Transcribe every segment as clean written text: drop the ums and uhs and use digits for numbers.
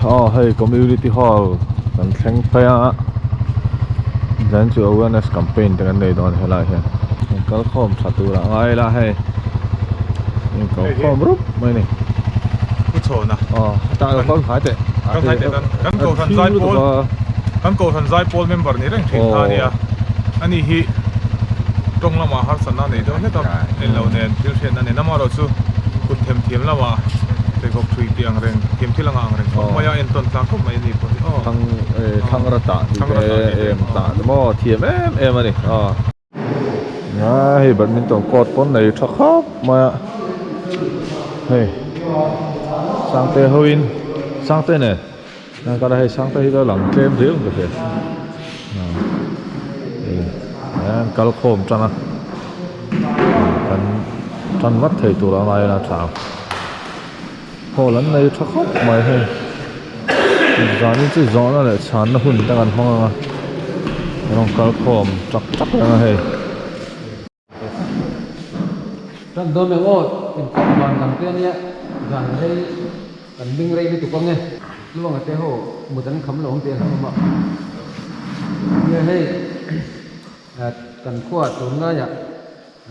Aw hei community hall kan thleng phei a zan chu awareness campaign te kan nei dawn helaiah hian an kal khawm tha tur ah ngai ila hei in ko khawm rup mai a ni. Pu Chhawna. Aw hetah lo kal hnai teh. Kal hnai teh kan kohhran zaipawl kan kohhran zaipawl member ni reng thin kha a nia ani hi tawng lamah harsatna a nei deuh hlek a en lo nen thil hriatna nen amaherawhchu kut themthiam lamah pheikhawk thui tih ang reng thiam thil anga ang reng khawp mai a entawn tlak khawp mai a ni pawh hi aw. Thlang thlangra tah tih te em tah te maw thiam em em a ni aw. A hei badminton court pawn nei tha khawp mai a hei sangte ho in sangte nen kala hei sangte hi chu a lang tlem riau ka hria an kal khawm tan a kan tan vat thei tur a ngai a tha ang hall an nei tha khawp mai hei zanin chu zawhna leh chhanna hun te kan hmang ang a rawn kal khawm tak tak reng a hei. Tan dawn em aw inkhawm van dang te ania zan rei kan bing rei lutuk ang e Tluanga te ho mut an kham lo ang tih a hlauhawm a nia hei kan khuaah tunlaiah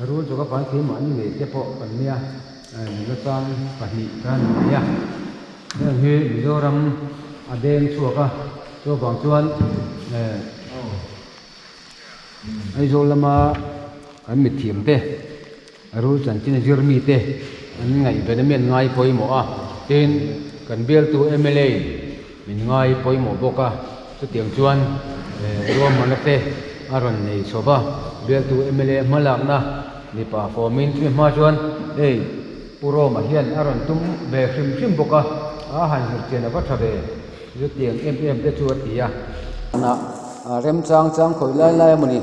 Rul chu ka fai keimah ni ngei te pawh kan nia, nula chang pahnih ka ni ngei a. Heng hi Mizoram a deng chhuak a, chuvang chuan Aizawl lama kan mithiam te, rul chanchin a zir mi te an ngaihven a mi an ngai pawimawh a, tin kan bialtu mla in min ngai pawimawh bawk a, chutiang chuan ruahmanna te a rawn nei chho va, bialtu mla hmalakna mipa fawmin chumi hma chuan hei Pu Roma hian a rawn tum ve hrim hrim bawk a, a han zirchian a va tha ve, chutiang em em te chu a ti a. A remchang chang khawi lai lai emawni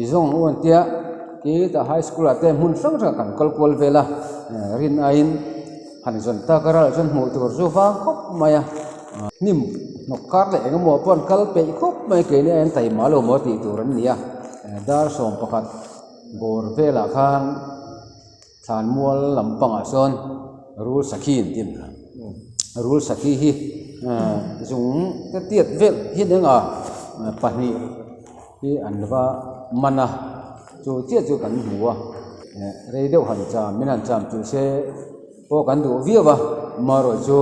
i zawng u an tia khi tah high school ah te hmun hrang hrang ah kan kal kual vel a rin aiin han zawn tak a ral chuan hmuh tur chu vang khawp mai a hnim hnawk kar leh eng emaw pawh an kal peih khawp mai keini aiin taima lo maw tih tur an ni a dar 11 bawr velah khan thlanmual lampangah sawn rul sakhi an tih rul sakhi hi zung te tiat vel hi eng a pahnih hi an va man a chu chiah chu kan hmu a rei deuh han cham min han cham chu se pawh kan duh viau a amaherawhchu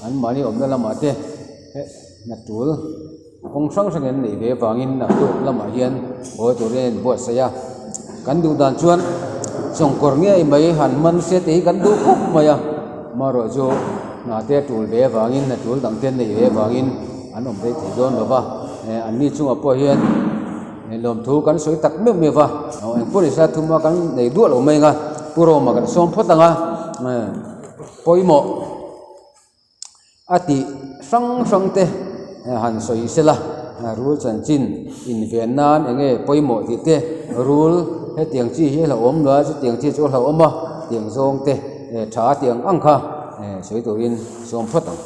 an mahni awmna lamah te hna tul. Kawng hrang hrang in neih ve avangin naktuk lamah hian hawi turin a inbuatsaih a, kan duh dan chuan chawngkawr ngei mai han man se tih hi kan duh khawp mai a, amaherawh chu hna te a tul ve avangin hna tul dang te an neih ve avangin an awm rei thei dawn lo va, an ni chungah pawh hian lawmthu kan sawi tak meuh meuh va, engpawh ni se thuma kan nei duah lo mai ang a, Pu Roma kan sawm phawt ang a, pawimawh. A tih hrang hrang te han sawi sela rul chanchin inven nan eng nge pawimawh tih te rul hetiang chi hi a hlauhawm lo a chutiang chi chu a hlauhawm a tiang zawng te tha tiang ang kha sawi turin sawm phawt ang.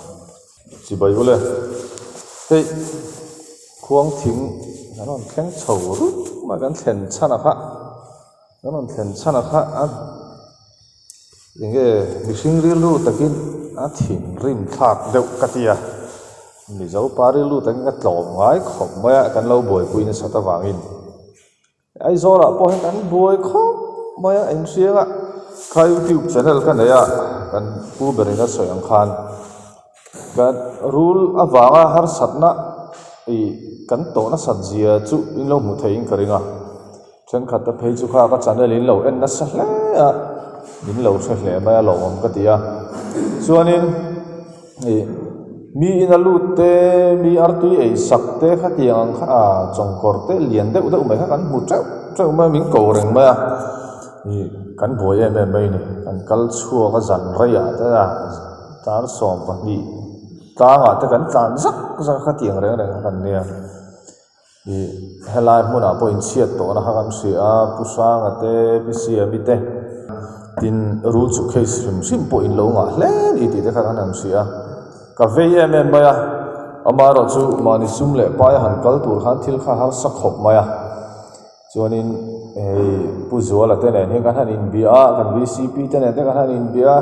Chibai ule hei khuang thing kan rawn thleng chho rup mai kan thlen chhan a kha kan rawn thlen chhan a kha a. Enge mihring rilru takin a thinrim thlak deuh ka ti a, Mizo pa rilru takin ka tlawm ngai khawp mai a, kan lo buaipui nasat avangin Aizawlah pawh hian kan buai khawp mai a, inhriang a, kha youtube channel ka nei a, kan pu berin a sawi ang khan kan rul avanga harsatna ih kan tawh nasat zia chu in lo hmu theiin ka ring a. Thenkhat te phei chu kha ka channel in lo en nasa hle a, min lo hre hle mai a lawmawm ka ti a. Chuanin ih mi in a lut te, mi artui ei sak te khatiang ang kha ah chawngkawr te lian deuh deuh mai kha kan hmu teuh teuh mai a, min ko reng mai a. Ih kan buai em em mai a ni, kan kal chhuak a zan reiah te a tar 12 tlangah te kan tlan zak zak a khatiang reng reng kha kan nia. Ih helai hmunah pawh inchhiat tawhna kha kan hria a Pu Hranga te Pi Siami te tin rul chu case hrim hrim pawh in lo ngah hle a ni tih te kha kan han hria a ka vei em em mai a amaherawh chu mahni sum leh pai a han kal tur khan thil kha harsa khawp mai a chuanin hei Pu Zuala te nen hian kan han inbia a kan V C P te nen te kan han inbia a.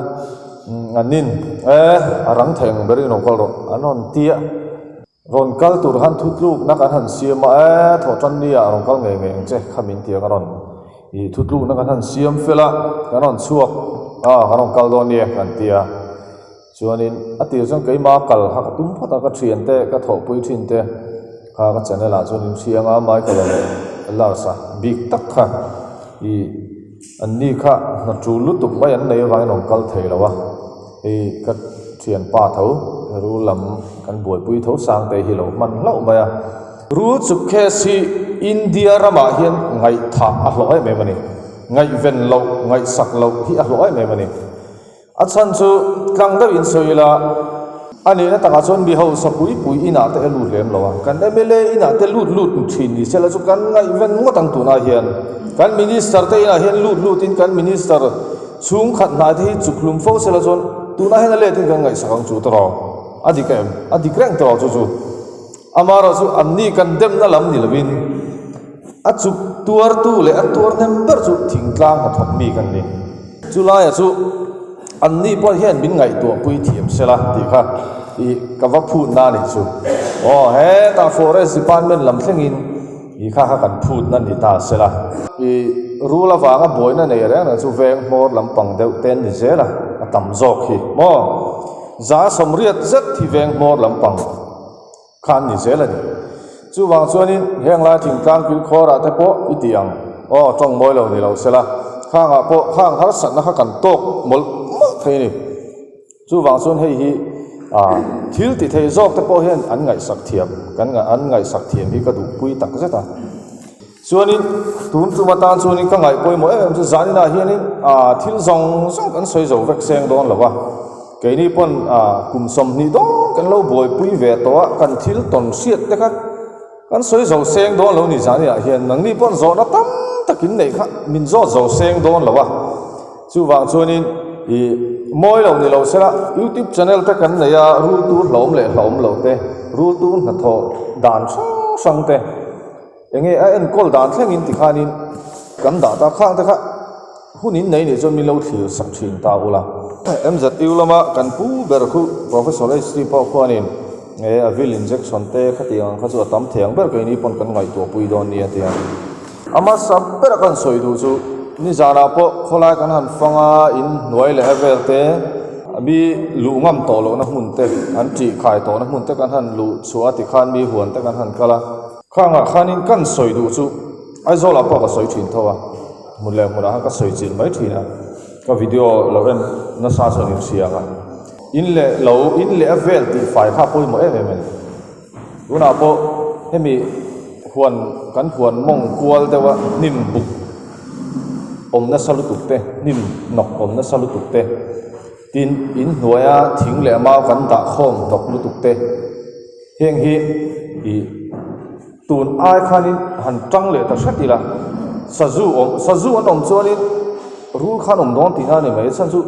An nin e, a rang thei ang berin rawn kal rawh an rawn ti a. Rawn kal tur khan thutlukna kan han siam a, e thawhtan ni ah rawn kal ngei ngei ang che kha min ti ang a rawn ih thutlukna kan han siam fel a, kan rawn chhuak a kan rawn kal dawn nia kan ti a. Chuanin a tir chuan keimah kal kha ka tum phawt a, ka thiante ka thawhpui thin te kha ka channel ah chuan in hriang a, Michael-a leh Lars-a bik tak kha ih an ni kha hna tul lutuk mai an nei avangin rawn kal thei lo a, hei ka thianpa tho rul lam kan buaipui tho sang te hi lo hman hlauh mai a. Rul chuk case hi India ramah hian ngaihthah a hlawh em em a ni, ngaihven loh, ngaihsak loh hi a hlawh em em a ni. A chhan chu tlang deuh in sawi ila, a nihna takah chuan mi hausa pui pui inah te a lut lem lo a, kan mla inah te lut lut thin ni sela chu kan ngaihven ngawt ang tunah hian. Kan minister te inah hian lut lut in kan minister chhungkhat hnai te hi chuk hlum fo sela chuan tunah hian a let in kan ngaihsak ang chu tawrh a dik em? A dik reng tawrh chu chu. Amaherawh chu anni kan demna lam ni lovin a chuk tuartu leh a tuar hnem ber chu thingtlang hnathawk mi kan ni. Chu laia chu anni pawh hian min ngaihtuah pui thiam sela tih kha ih ka va phut na a nih chu. Aw hetah forest department lam thlengin ih kha kha kan phut na ni ta sela. Ih rul avanga buaina nei reng reng chu veng hmawr lampang deuh te an ni zel a, a tam zawk hi maw. 180 zet hi veng hmawr lampang. Kha an ni zel a ni. Chuvang chuanin heng lai thingtlang kilkhawrah te pawh i ti ang, aw tawng mawi lo ni lo sela, khangah pawh khang harsatna kha kan tawk mawlh mawlh thei a ni. Chuvang chuan hei hi ah thil ti thei zawk te pawh hian an ngaihsak thiam, kan an ngaihsak thiam hi ka duhpui tak zet a. Chuanin tun tum atan chuanin ka ngaih pawimawh em em chu zaninah hianin ah thil zawng zawng kan sawi zo vek seng dawn lo a, keini pawn ah kum 20 dawn kan lo buaipui ve tawh a, kan thil tawn hriat te kha kan sawi zo seng dawn lo ni zaninah hian nangni pawn zawhna tam takin neih kha min zawt zo seng dawn lo a, chuvang chuanin ih mawi lo ni lo sela youtube channel te kan nei a rul tur hlauhawm leh hlauhawm lo te rul tur hnathawh dan hrang hrang te. Enge a enkawl dan thlengin tikhanin kan dah ta khang te kha hun in nei nih chuan min lo thlir sak thin ta ula. MZU lama kan pu ber khu Professor HT pawh khuanin e a vil injection te khatiang ang kha chu a tam thei ang ber keini pawn kan ngaihtuah pui dawn nia tia. A hmasa bera kan sawi duh chu nizanah pawh khawlai kan han fang a, in hnuai leh a vel te mi luh ngam tawh lohna hmun te an tih khai tawhna hmun te kan han luh chhuah a tikhan mi huan te kan han kal a. Khangah khanin kan sawi duh chu Aizawlah pawh ka sawi thin tho a, hmun leh hmunah khan ka sawi chilh mai thin a, ka video lo en nasa chuan in hria ang a, in leh lo in leh a vel tih fai kha a pawimawh em em a ni. Tunah pawh hemi huan kan huan mawng kual deuh a hnim buk awm nasa lutuk te, hnim hnawk awm nasa lutuk te, tin in hnuaia thing leh mau kan dah khawm hnawk lutuk te, Heng hi ih tun ai khanin han tang leh ta hret ila, sazu awm sazu an awm chuanin rul khan awm dawn tihna a ni mai, chhan chu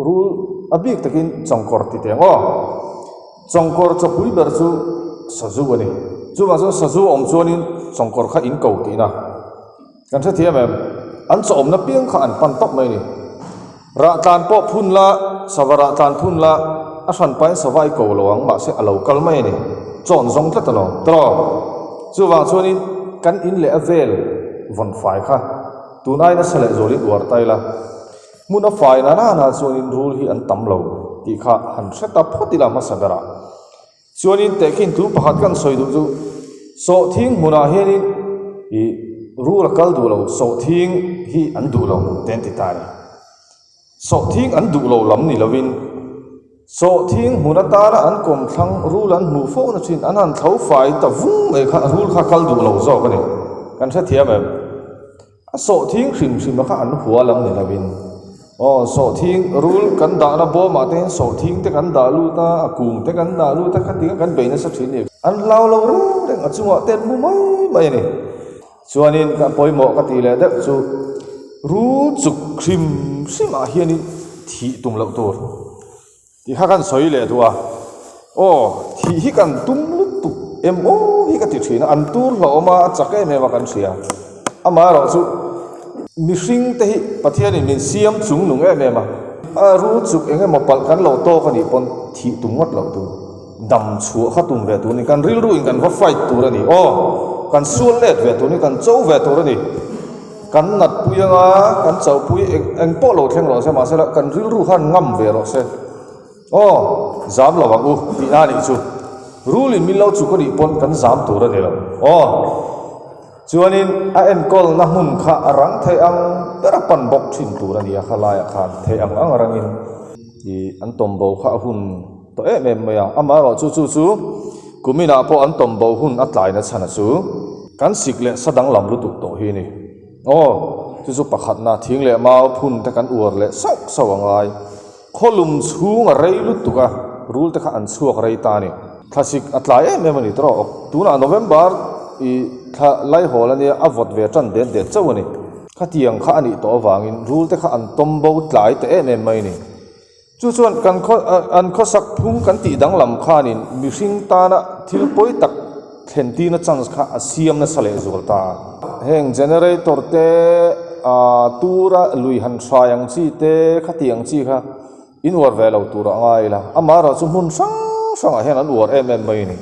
rul a bik takin chawngkawr ti teh ang aw, chawngkawr chawpui ber chu sazu a ni, chuvang chuan sazu awm chuanin chawngkawr kha in ko tihna. Kan hrethiam em? An chawhawmna piang kha an pan tawp mai a ni. Rah tlan pawh phun la, sava rah tlan phun la, a hran pain sava i ko lo ang, mahse a lo kal mai a ni. Chawn zawng tlat a lo. Tawh. Chuvang chuanin kan in leh a vel vawn fai kha tun ai nasa leh zualin uar ta ila, hmun a fai na nana chuanin rul hi an tam lo tih kha han hre ta phawt ila hmasa berah. Chuanin tehkhin thu pakhat kan sawi duh chu sawhthing hmunah hianin ih rul a kal duh lo, sawhthing hi an duh lo te an ti ta a ni. Sawhthing an duh lo lam ni lovin sawhthing hmun atana an kawmthlang rul an hmuh fo na thin an han thlo fai ta vung mai kha rul kha kal duh lo zawk a ni. Kan hrethiam em? A sawhthing hrim hrim a kha an hua lam ni lovin aw sawhthing rul kan dahna bawmah te hian sawhthing te kan dah lut a, a kung te kan dah lut a khatiang kan bei nasa thin a ni. An hlau lo reng reng a chungah te an mu mai mai a ni. Chuanin ka pawimawh ka tih leh deuh chu rul chuk hrim hrimah hianin thih tum loh tur. Tih kha kan sawi leh duh a, aw thih hi kan tum lutuk em aw hi ka ti thin a, an tur hlauhawm a, a chak em em a kan hria. Amaherawh chu mihring te hi Pathianin min siam chung nung em em a. A rul chuk eng emaw palh kan lo tawk a nih pawn thih tum ngawt loh tur, dam chhuah kha tum ve tur a ni. Kan rilru in kan va fight tur a ni. Aw, kan sual let ve tur a ni, kan cho ve tur a ni. Kan nat pui anga kan chauh pui eng eng pawh lo thleng rawh se, mahse la kan rilru khan ngam ve rawh se. Aw, zam lo ang u tih na nih chu. Rul in min lo chuk a nih pawn kan zam tur a ni lo. Aw. Chuanin a enkawlna hmun kha a rang theih ang ber a pan bawk thin tur a ni a, khalaiah khan theih ang ang rangin ih an tawmbo kha a hun tawh em em mai a. Amaherawh chu chu chu kuminah pawh an tawmbo hun a tlaina chhan a chu kan sik leh sa danglam lutuk tawh hi a ni. Aw, chu chu pakhatna thing leh mau phun te kan uar leh sauh sauh a ngai. Khawlum chhung a rei lutuk a, rul te kha an chhuak rei ta a ni. Thlasik a tlai em em a ni tawh. Tunah November i thla laihawl a nia, a vawt ve tan det det chauh a ni. Khatiang kha a nih tawh avangin rul te kha an tawm bo tlai ta em em mai a ni. Chu chuan kan khaw an khawsak phung kan tih danglam khanin mihring tana thil pawi tak thlen tirna chance kha a siam nasa leh zual ta. Heng generator te ah tura lui han hrai ang chi te khati ang chi kha in uar ve lo tur a ngai ila, amaherawh chu hmun hrang hrangah hian an uar em em mai a ni.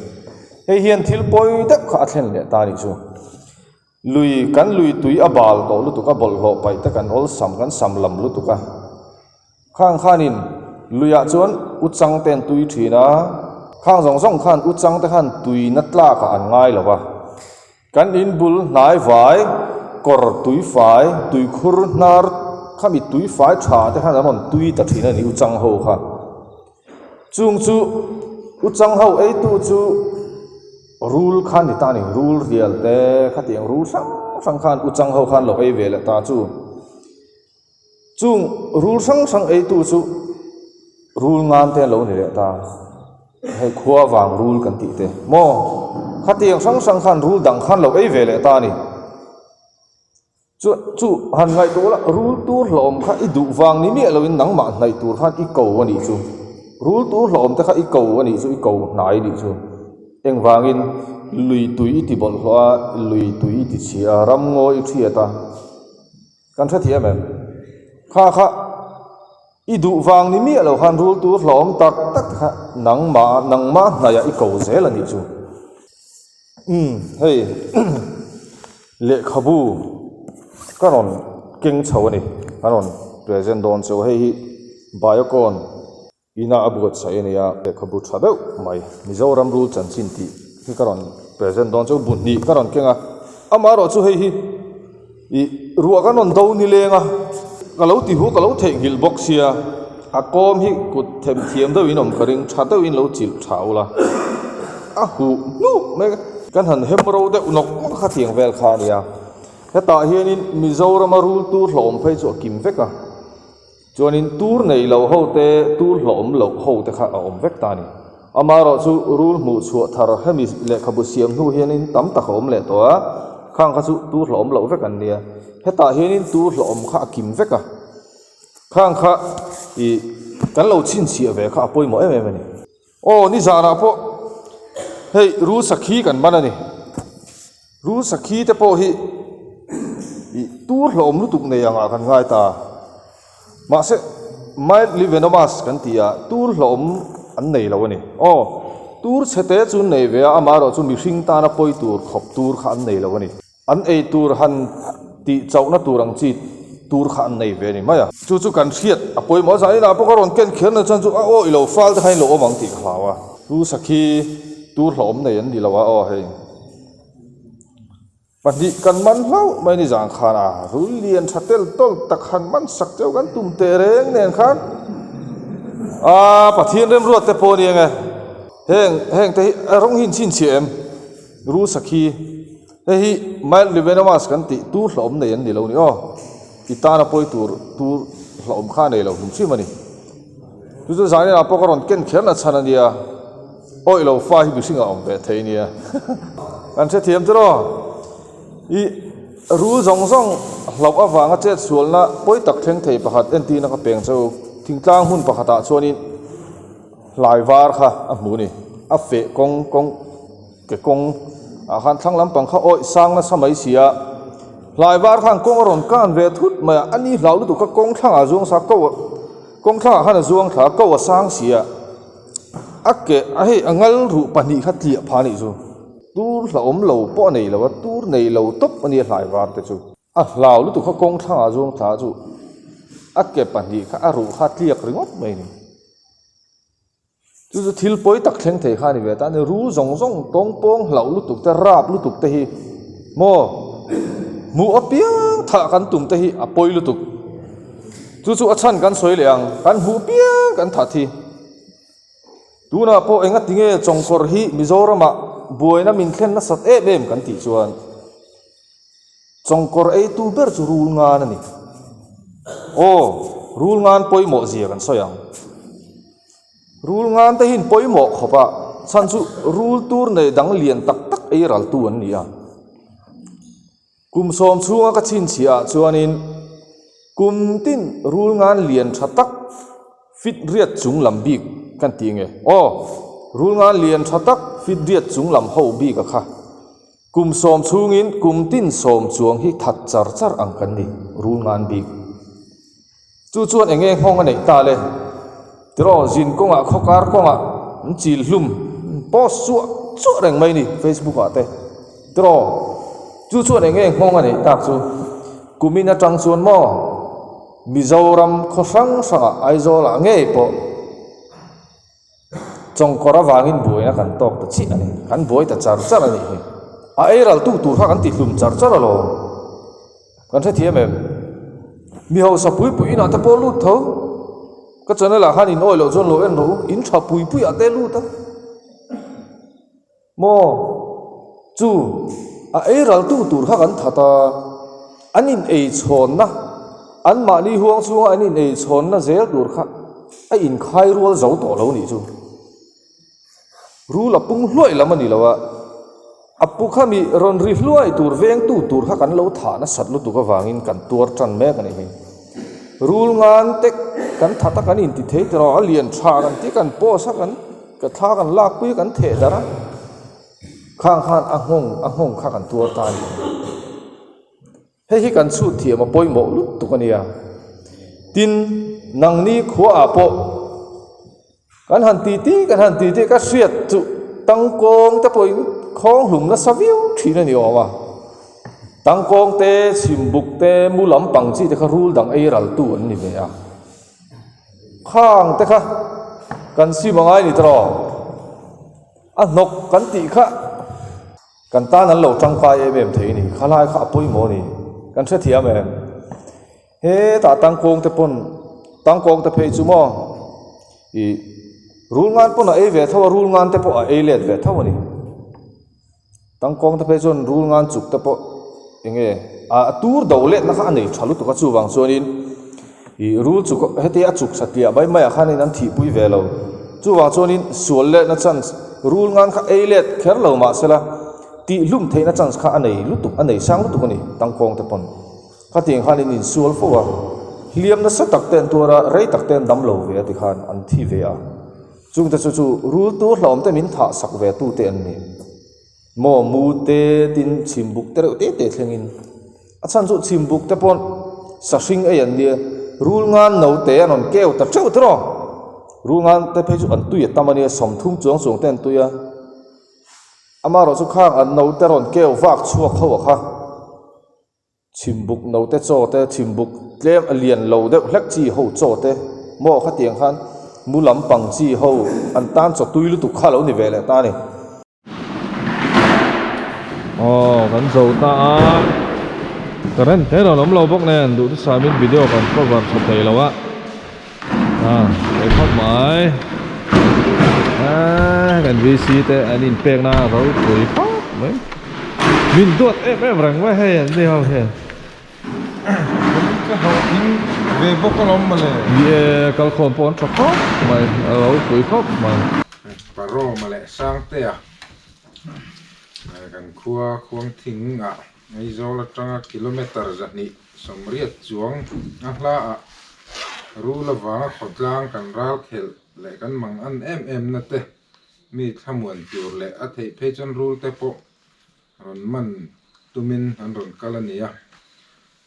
Hei hian thil pawi deuh kha a thlen leh ta a nih chu. Lui kan lui tui a bal tawh lutuk a, bawlhhlawh paih te kan awlsam kan sam lam lutuk a. Khang khanin luiah chuan u chang te an tui thin a, khang zawng zawng khan u chang te khan tuina tlakah an ngai lo va. Kan in bul hnai vai kawr tui fai, tui khur hnar khami tui fai tha te khan an rawn tui ta thin a ni u chang ho kha. Chung chu u chang ho eitu chu rul kha ni ta a ni, rul rial te khatiang rul hrang hrang khan u chang ho khan lo ei ve leh ta chu. Chung rul hrang hrang eitu chu rul ngan te lo ni leh ta, hei khua vang rul kan tih te maw khatiang hrang hrang khan rul dang khan lo ei ve leh ta a ni. Chu chu han ngaihtuah la rul tur hlawm kha i duh vang ni miah loin nangmah hnaih tur khan i ko a nih chu, rul tur hlawm te kha i ko a nih chu i ko hnai a nih chu. Engvangin lui tui i ti bawlhhlawh a, lui tui i ti chhia a, ramngaw i thiat a. Kan hrethiam em? Kha kha i duh vang ni miah lo khan rul tur hlawm tak tak te kha nangmah nangmah hnaiah i ko zel a nih chu. Umm hei lehkhabu ka rawn keng chho a ni, ka rawn present dawn chu hei hi Biocon. Ina a buatsaih a nia, lehkhabu tha deuh mai Mizoram rul chanchin tih hi ka rawn present dawn chu bu hnih ka rawn keng a, amaherawh chu hei hi ih ruah kan rawn do ni leng a, ka lo ti hu ka lo theihnghilh bawk sia, a kawm hi kut them thiam deuh in awm ka ring tha deuhin lo chilh tha ula, a huh hnuk mai kan han hem ro deuh nawk nawk a khatiang vel kha a nia, hetah hianin Mizorama rul tur hlawm phei chu a kim vek a. Chuanin tur nei lo ho te, tur hlawhawm loh ho te kha a awm vek ta a ni. Amaherawh chu rul hmuh chhuah thar hemi lehkhabu siam hnu hianin tam tak a awm leh tawh a, khang kha chu tur hlawhawm loh vek an nia. Hetah hianin tur hlawhawm kha a kim vek a, khang kha ih kan lo chhinchhiah ve kha a pawimawh em em a ni. Aw nizanah pawh hei rul sakhi kan man a ni. Rul sakhi te pawh hi ih tur hlawm lutuk nei angah kan ngai ta. Mahse mildly venomous kan tih ah tur hlawm an nei lo a ni. Aw, tur chhe te chu an nei ve a, amaherawh chu mihring tana pawi tur khawp tur kha an nei lo a ni. An ei tur han tih chauhna tur ang chi tur kha an nei ve a ni mai a. Chu chu kan hriat a pawimawh a, zaninah pawh ka rawn ken kher na chuan chu a aw i lo fal te kha in lo awm ang tih ka hlau a. Rul sakhi tur hlawm nei an ni lo a, aw hei. Pahnih kan man hlauh mai ni zan khan a rul lian tha tel tawl tak han man sak cheu kan tum teh reng nen khan a Pathian remruat te pawh a ni ang e heng heng te hi a rawng hi in chhinchhiah em rul sakhi hei hi mildly venomous kan tih tur hlauhawm nei an ni lo ni aw i tana pawi tur tur hlauhawm kha a nei lo hrim hrim a ni. Chu chu zaninah pawh ka rawn ken kher na chhan a nia, awih lo fa hi mihring ah awm ve thei nia. Kan hrethiam chu raw, i rul zawng zawng hlauh avanga chet sualna pawi tak thleng thei pakhat entirna ka peng cheu, thingtlang hmun pakhatah chuanin hlai var kha a hmu a ni, a feh kawng kawng ke kawng ah khan thlang lampang kha awih sang nasa mai si a, hlai var khan kawng a rawn kan ve thut mai a, ani hlau lutuk kha kawng thlangah zuang sa ko. Kawngthlangah khan a zuang thla a, ko a sang si a, a ke a hei a ngal ruh pahnih kha tliah phah a nih chu. Tur hlauhawm lo pawh a nei lo a, tur nei lo tawp a nia hlai var te chu. A hlau lutuk kha kawngthlangah a zuang thla chu a ke pahnih kha a ruh kha a tliak ringawt mai a ni. Chu chu thil pawi tak thleng thei kha a ni ve ta a ni. Rul zawng zawng tawng pawng hlauh lutuk te, rap lutuk te hi maw hmuh apiang thah kan tum te hi a pawi lutuk. Chu chu a chhan kan sawi leh ang, kan hmuh piang kan that hi. Tunah pawh enga tinge chawngkawr hi Mizoramah buaina min thlen nasat em em kan tih chuan Chawngkawr eitu ber chu rul ngan a ni. Aw, rul ngan pawimawh zia kan sawi ang. Rul ngan te hi in pawimawh khawp a, chhan chu rul tur nei dang lian tak tak ei raltu an ni a. Kum sawm chhunga ka chhinchhiah ah chuanin kum tin rul ngan lian tha tak fit riat chung lam bik kan tih nge? Aw, rul ngan lian tha tak fit riat chung lam ho bik a kha. Kum sawm chhungin kum tin sawm chuang hi that char char ang kan ni, rul ngan bik. Chu chuan eng nge nghawng a neih ta le? Tiraw, zin kawngah khawkar kawngah an chil hlum post chuah chuah reng mai ni Facebook ah te. Tiraw, chu chuan eng nge nghawng a neih tak chu? Kumin atang chuan maw Mizoram khaw hrang hrangah Aizawl ah ngei pawh Chawngkawr avangin buaina kan tawk ta chiah a ni. Kan buai ta char char a nih hi. A ei ral tu tur kha kan ti hlum char char alawm. Kan hrethiam em? Mi hausa pui pui inah te pawh lut tho. Ka channel ah khan in awi loh chuan lo en rawh u. In tha pui pui ah te lut a. Maw? Chu, a ei ral tu tur kha kan that a, an in ei chhawnna, anmahni huang chhunga an in ei chhawnna zel tur kha a inkhai rual zo tawh lo nih chu. Rul a pung hluai lam a ni lo a, a pu kha mi rawn ri hluai tur vengtu tur kha kan lo thah nasat lutuk avangin kan tuar tan mek a nih hi. Rul ngan te kan that a kan inti thei tawh a, a lian tha kan ti kan post a kan. Ka thla kan lakpui kan theh darh a, khang khan a nghawng a nghawng kha kan tuar ta a ni. Hei hi kan chhut thiam a pawimawh lutuk a nia. Tin, nangni khuaah pawh kan han ti ti kan han ti ti ka hriat chu tangkawng te pawhin khawng hlum nasa viau thin a ni awm a. Tangkawng te, chhimbuk te, mu lampang chi te kha rul dang ei raltu an ni ve a. Khang te kha kan sim angai ni tawh a hnawk kan tih kha kan tan an lo tangkai em em thei a ni khalai kha a pawimawh a ni kan hrethiam em hetah tangkawng te pawn tangkawng te phei chu maw ih rul ngan pawn a ei ve tho a rul ngan te pawh a ei let ve tho a ni. Tangkawng te phei chuan rul ngan chuk te pawh eng nge a tur do letna kha a nei tha lutuk a chuvang chuanin ih rul chuk heti a chuk satliah mai maiah khanin an thihpui ve lo chuvang chuanin sual letna chance rul ngan kha ei let kher lo mahsela tih hlum theihna chance kha a nei lutuk a nei sang lutuk a ni tangkawng te pawn khatiang khanin insual fo a hliam nasa tak te an tuar a rei tak te an dam lo ve a tikhan an thi ve a. Chungte chu chu rultu hlauhawm te min thah sak ve tute an ni. Maw mu te tin chhimbuk te reuh te te thlengin. A chhan chu chhimbuk te pawh sahring ei an nia, rul ngan no te an rawn keu ta teuh tawh a. Rul ngan te phei chu an tui a tam a nia, 30 chuang chuang te an tui a. Amaherawhchu khang an no te rawn keu vak chhuak ho a kha. Chhimbuk note chaw te, chhimbuk tlem a lian lo deuh hlek chi ho chaw te maw khatiang khan mu lampang chi ho an tan chaw tui lutuk kha lo ni ve leh ta a ni. Aw kan zo ta a, current te rawn awm lo bawk nen duhthusam in video kan cover tha thei lo a, a thei khawp mai eee kan VC te an inpekna ropui khawp mai. Min duat em em reng mai hei an ni ho hian. Ka hlawh thing ve bawk alawm mawle. Ni e, kalkhawm pawh an tha khawp mai, a ropui khawp mai. Paroma leh Sangtea kan khua Khuangthing ah Aizawl atanga kilometre 280 chuang a hla ah rul avanga khawtlang kan ral khelh leh kan mang an em em na te Mi thlamuan tur leh a theih phei chuan rul te pawh rawn man tumin an rawn kal a ni a,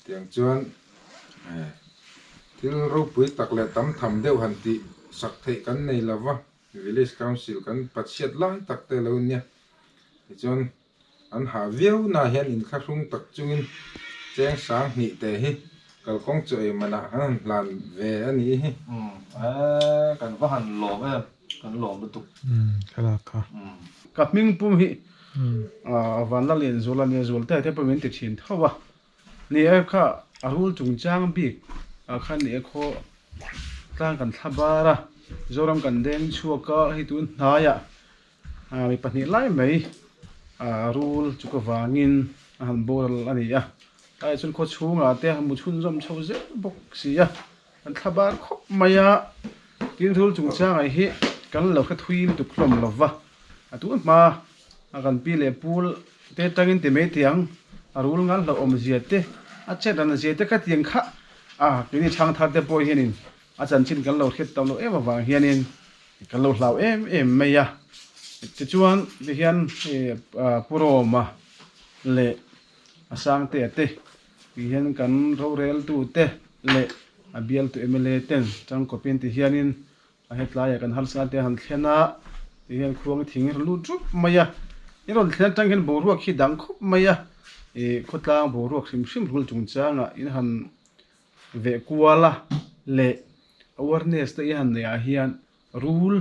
tiang chuan Thil ropui tak leh tam tham deuh han tih sak theih kan nei lo va, Village Council kan pachhiat lai tak te lo nia. Tichuan an hah viau na hian inthlahrung tak chungin cheng sang hnih te hi kalkawng chaw ei manah kan han hlan ve a nih hi. Umm ee kan va han lawm em kan lawm lutuk. Umm thlalak kha. Ka hming pum hi Vanla Lianzuala nia Zualte te pawh min ti thin tho a. Ni e kha a rul chungchang bik ah khan ni e khaw tlang kan thla bar a Zoram kan deng chhuak a hei tun hnaiah ah mi pahnih lai mai ah rul chu ka vangin a han boral a ni a tlaiah chuan khaw chhungah te a mu chhunzawm chho zel bawk si a kan thla bar khawp mai a tin rul chungchangah hi kan lo hre thui lutuk hlawm lo va a tun hma a kan pi leh pu te tangin ti mai teh ang a rul ngal hlauh awm zia te a chet ran zia te ka tiang kha a keini chhang thar te pawh hianin a chanchin kan lo hriat tam loh em avang hianin kan lo hlau em em mai a tichuan tihian Pu Roma leh a Sangtea te tihian kan roreltu te leh a bialtu mla ten tangkawpin tihianin A hetlaiah kan harsa te han thlen a, ti hian khuang thing rawn lut rup mai a, i rawn thlen atang hian boruak hi dang khawp mai a, ih khawtlang boruak hrim hrim rul chungchangah in han veh kual a leh awareness te i han neih ah hian rul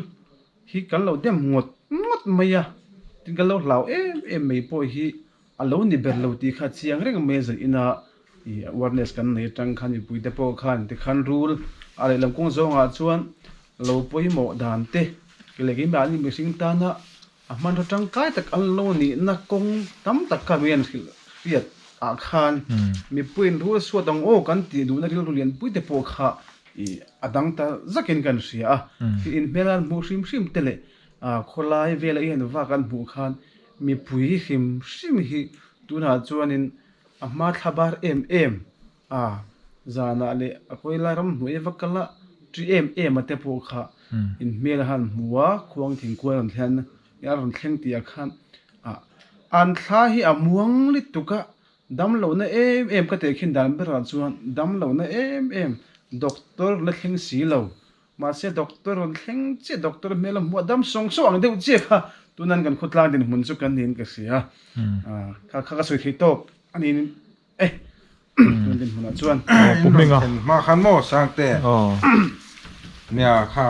hi kan lo dem ngawt ngawt mai a, tin kan lo hlau em em mai pawh hi A lo ni ber lo tih kha chiang reng mai a zan ina ih awareness kan nei atang khan mipui te pawh khan tikhan rul a lehlam kawng zawngah chuan lo pawimawh dan te leh keimahni mihring tana a hmanraw tangkai tak an lo nihna kawng tam tak kha mi an hrilh hriat ah khan mipuiin rul suat ang aw kan tih duhna rilru lianpui te pawh kha ih a dang ta zakin kan hria a thil inhmel an hmuh hrim hrim te leh ah khawlai vela i han vak an hmuh khan Mipui hrim hrim hi tunah chuanin a hma thla bar em em a, zanah leh a kawilai ram hnuai va kal a, ṭi em em a te pawh kha in hmel a han hmu a, khuang thingkual rawn thlen a rawn thleng tih ah khan ah an thla hi a muang lutuk a, damlohna em em ka tehkhin dan berah chuan damlohna em em doctor la thleng si lo Mahse doctor rawn thleng chiah doctor hmel a hmuh a dam sawng sawng ang deuh chiah kha tunan kan khawtlang dinhmun chu kan niin ka hria a kha kha ka sawi thei tawk a niin e tun dinhmunah chuan. In rawn thlen hma khan maw Sangte nia kha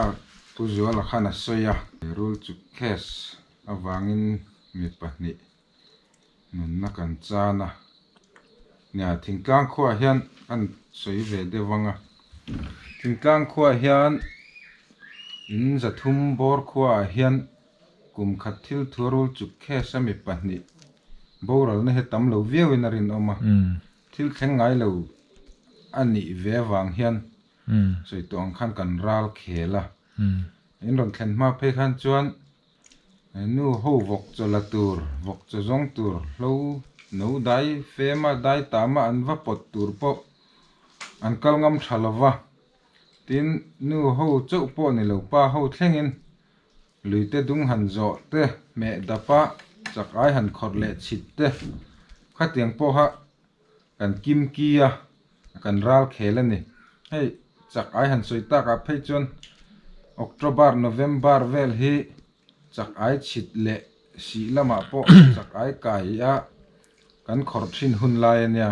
Pu Zuala khan a sawi a. Rul chu case avangin mi pahnih nunna kan chan a, nia thingtlang khuaah hian kan sawi ve deuh ang a, thingtlang khuaah hian in zathum bawr khuaah hian kum khat thil thu rul chuk case a mi pahnih boralna hi tam lo viauin a rinawm a, thil thleng ngai lo a nih ve avang hian sawi tawh ang khan kan ral khel a, in rawn thlen hma phei khan chuan. Nu ho vawk chaw la tur, vawk chaw zawng tur, hlo no dai fema dai tama an va pawt tur pawh an kal ngam tha lo va. Tin, nu ho chauh pawh ni lo pa ho thlengin luite dung han zawh te, hmeh dapa chak ai han khawrh leh chhit te khatiang pawha kan kim ki a, kan ral khel a ni. Hei chak ai han sawi takah phei chuan October, November vel hi chak ai chhit leh sih lamah pawh chak ai kai a kan khawrh thin hun lai a nia.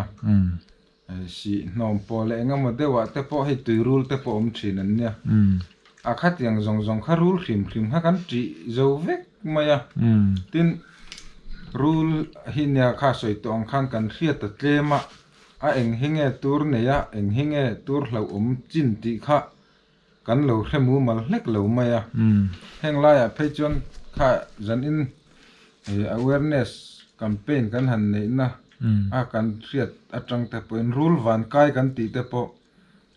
Sih hnawm pawh leh eng emaw deuhah te pawh hei tuirul te pawh awm thin an nia. A khatiang zawng zawng kha rul hrim hrim kha kan tih zo vek mai a. Tin, rul hi nia kha sawi tawh ang khan kan hriat a tlem a, a eng hi nge tur nei a, eng hi nge tur hlauhawm chin tih kha kan lo hre mumal hlek lo mai a. Heng laiah phei chuan kha zanin awareness campaign kan han neihna a kan hriat atang te pawhin rul vankai kan tih te pawh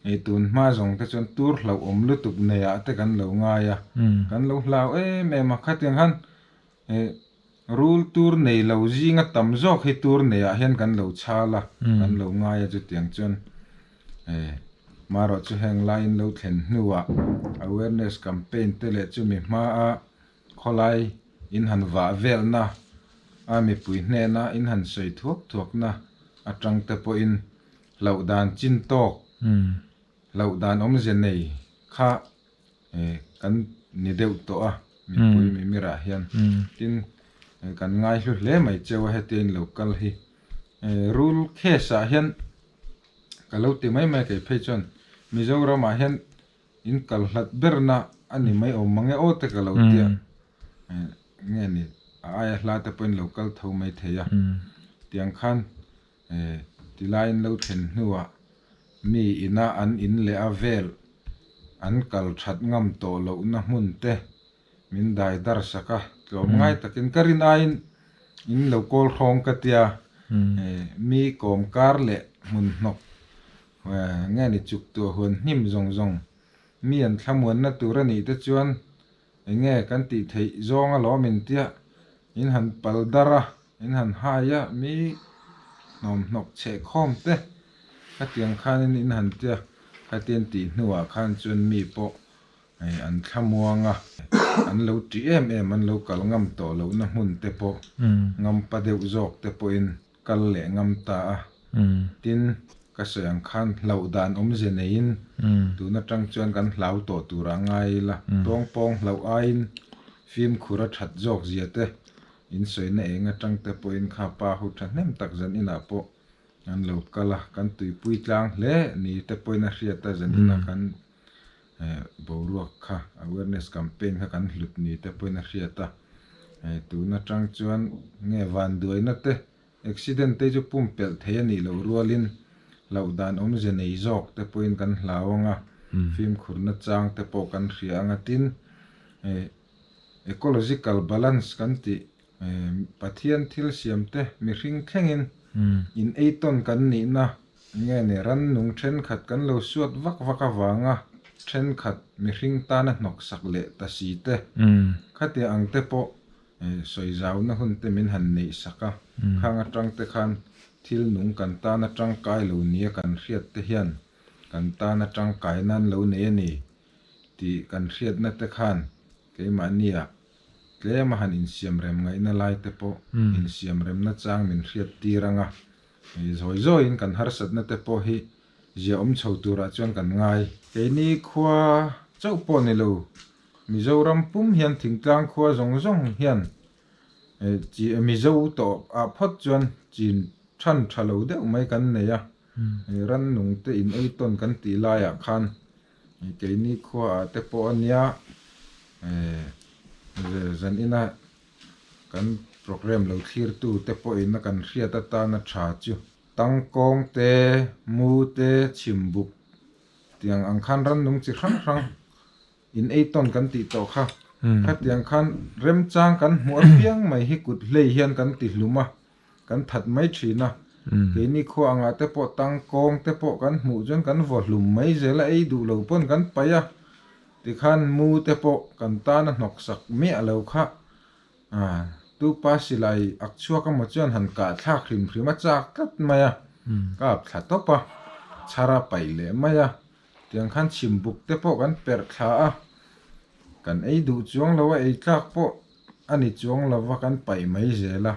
Hei tun hma zawng te chuan tur hlauhawm lutuk neiah te kan lo ngai a, kan lo hlau em em a, khatiang khan rul tur nei lo zinga tam zawk hi tur neiah hian kan lo chhal a, kan lo ngai a chutiang chuan marawh chu heng laiin lo thlen hnuah awareness campaign te leh chumi hmaa khawlai in han vah velna a mipui hnena in han sawi thuak thuakna atang te pawhin Hlauh dan chin tawk. Hlauh dan awmze nei kha kan ni deuh tawh a mipui mimirah hian. Tin, kan ngaihlu hle mai cheu a hetia in lo kal hi. Rul case ah hian ka lo ti mai mai a kei phei chuan Mizoramah hian in kal hlat berna a ni mai awm mang e aw te ka lo tia. Nge ni a aia hla te pawhin lo kal tho mai thei a. Tiang khan Tilai in lo thlen hnuah mi ina an in leh a vel an kal that ngam tawh lohna hmun te min dai dar sak a, tlawm ngai takin ka rin aiin in lo kawl hrawng ka tia, mi kawm kar leh hmun hnawk nge ni chuk tuah huan hnim zawng zawng mi an thlamuanna tur a nih te chuan enge kan tih theih zawng alawm in tia in han pal dar a. In han hai a, mi hnawmhnawk chheh khawm te khatiang khanin in han tia, khatian tih hnuah khan chuan mi pawh an thlamuang a, an lo tih em em, an lo kal ngam tawh lohna hmun te pawh ngam pa deuh zawk te pawhin kal leh ngam ta a. Tin, ka sawi ang khan hlauh dan awmze neiin tun atang chuan kan hlau tawh turah ngai ila, tawngpawng hlauh aiin fimkhur a that zawk zia te In sawina eng atang te pawhin kha pa ho thahnem tak zan inah pawh an lo kal a, kan tuipui tlang hle ni te pawhin a hriat a, zan inah kan boruak kha awareness campaign kha kan hlut ni te pawhin a hriat a, tun atang chuan nge vanduaina te accident te chu pumpelh thei a nih loh rualin hlauh dan awmze nei zawk te pawhin kan hlau ang a, fimkhurna chang te pawh kan hria ang a, tin Ecological balance kan tih Pathian thil siam te mihring thlengin in ei tawn kan nihna nge ni rannung thenkhat kan lo suat vak vak avanga thenkhat mihring tana hnawksak leh ta si te khatia ang te pawh sawi zauna hun te min han neih sak a, khang atang te khan thil nung kan tana tangkai lo nia kan hriat te hian kan tana tangkai nan lo nei a ni. Tih kan hriatna te khan keimahnia tlema han insiamrem ngaihna lai te pawh insiamremna chang min hriat tir ang a, zawi zawiin kan harsatna te pawh hi zia awm chho turah chuan kan ngai. Keini khua chauh pawh ni lo, Mizoram pum hian thingtlang khua zawng zawng hian Mizo tawh ah phawt chuan chin than tha lo deuh mai kan nei a, rannung te in ei tawn kan tih laiah khan Keini khuaah te pawh a nia zan ina kan programme lo thlirtu te pawhin a kan hriat atana tha chu tangkawng te, mu te, chhimbuk tiang ang khan rannung chi hrang hrang in ei tawn kan tih tawh kha. Khatiang khan remchang kan hmuh apiang mai hi kut hlei hian kan ti hlum a. Kan that mai thin a, keini khua angah te pawh tangkawng te pawh kan hmuh chuan kan vaw hlum mai zel a, ei duh lo pawn kan paih a, tikhan mu te pawh kan tan a hnawk sak miah lo kha tupa silai ak chhuak emaw chuan han kah thlak hrim hrim a chak tlat mai a, kap thla tawp a, chhar a paih leh mai a, tiang khan chhimbuk te pawh kan perh thla a, kan ei duh chuang lo a, ei tlak pawh a ni chuang lo va kan paih mai zel a.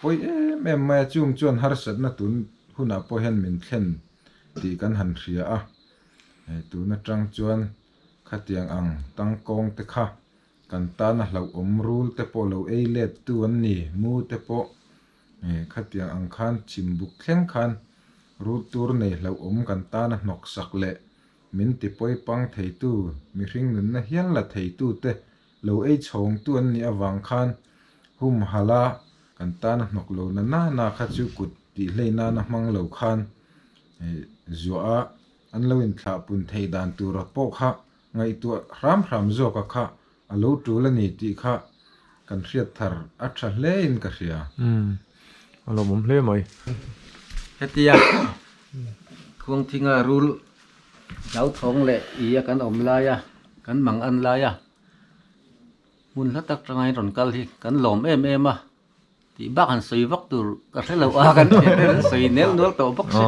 Pawi em em mai a, chung chuan harsatna tun hunah pawh hian min thlen tih kan han hria a, hei tun atang chuan khatiang ang tangkawng te kha kan tana hlauhawm rul te pawh lo ei let tu an ni, mu te pawh khatiang ang khan chhimbuk thleng khan rul tur nei hlauhawm kan tana hnawksak leh min ti pawi pang theitu mihring nunna hial la theitu te Lo ei chhawngtu an nih avang khan humhalh a kan tana hnawk lo na nana kha chu kut tih hlei nana hmang lo khan zuah a an lo inthlah pun theih dan tura pawh kha ngaihtuah hram hram zawka kha a lo tul a ni tih kha kan hriat thar a tha hle in ka hria. Umm a lawmawm hle mai. Hetia Khuangthinga rul hlauthawng leh i a kan awm laia kan mang an laia Hmun hla tak tanga in rawn kal hi kan lawm em em a tih bak han sawi vak tur ka hre lo a kan thian te an sawi nel nual tawh bawk si.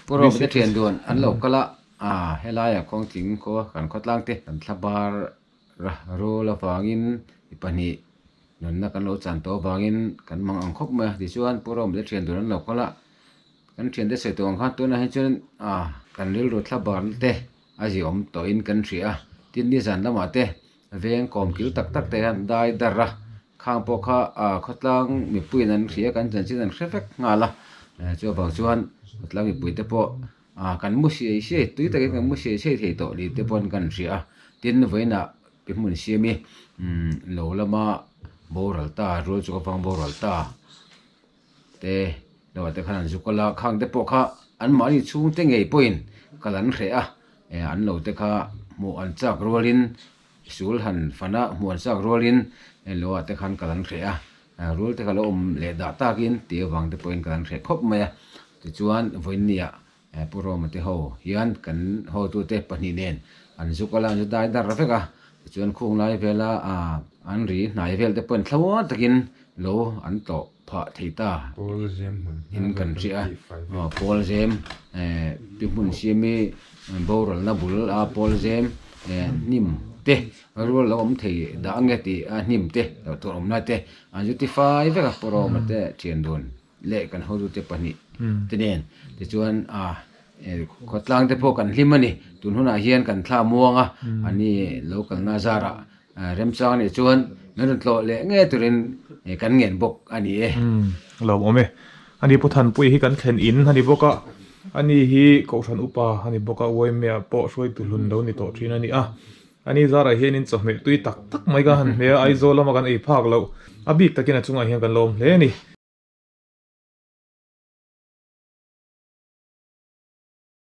Pu Rawm te thian duan an lo kal a, helaiah kawngthing khua kan khawtlang te kan thla bar rul avangin mi pahnih nunna kan lo chan tawh avangin kan mang ang khawp mai a tichuan Pu Rawm te thian duan an lo kal a. Kan thiante sawi tawh ang khan tunah hi chuan ah kan rilru thla barna te a ziaawm tawhin kan hria a, tin nizan lamah te veng kawm kil tak tak te hian dai dar a, khang pawh kha ah khawtlang mipuiin an hria kan chanchin an hre vek nghal a, chuvang chuan khawtlang mipui te pawh ah kan mu siai siai tui takin kan mu siai siai thei tawh ni te pawhin kan hria a, tin vawiinah pi hmun siam i umm lo lama boral ta rual chu ka vang boral ta. Te lo ah te khan an zu kal a, khang te pawh kha an mahni chhung te ngei pawhin kal an hreh a, eh an lo te kha hmuh an chak rualin sul han fan a hmuh an chak rualin lo ah te khan kal an hreh a, rul te kha lo awm leh dah takin tih avang te pawhin kal an hreh khawp mai a, tichuan vawiinniah Pu Roma te ho hian kan hotute pahnih nen an zu kal a, an zu dai dar vek a, tichuan khung lai vela an ri hnai vel te pawhin thlamuan takin lo an tlawh phah thei ta in kan hria a, pawl zem pi hmun siami boralna bul a pawl zem hnim te rual lo awm thei dah ange tih a hnim te loh tur awm lai te an zu tifai vek a Pu Roma te thian dun. leh kan hotute pahnih te nen tichuan a khawtlang te pawh kan hlim a ni tun hunah hian kan thla muang a ani lo kalna zarah remchang anih chuan min rawn tlawh leh ngei turin kan ngen bawk a ni e. Lo awm e. Ani Pu Thanpui hi kan thlen in a ni bawk a, ani hi Kohhran upa a ni bawk a, Uaimea pawh hruaitu hlun lo ni tawh thin a ni a. Ani zarah hianin chawhmeh tui tak tak mai ka han hmeh a, Aizawl lama kan ei phak loh a bik takin a chungah hian kan lo awm hle a ni.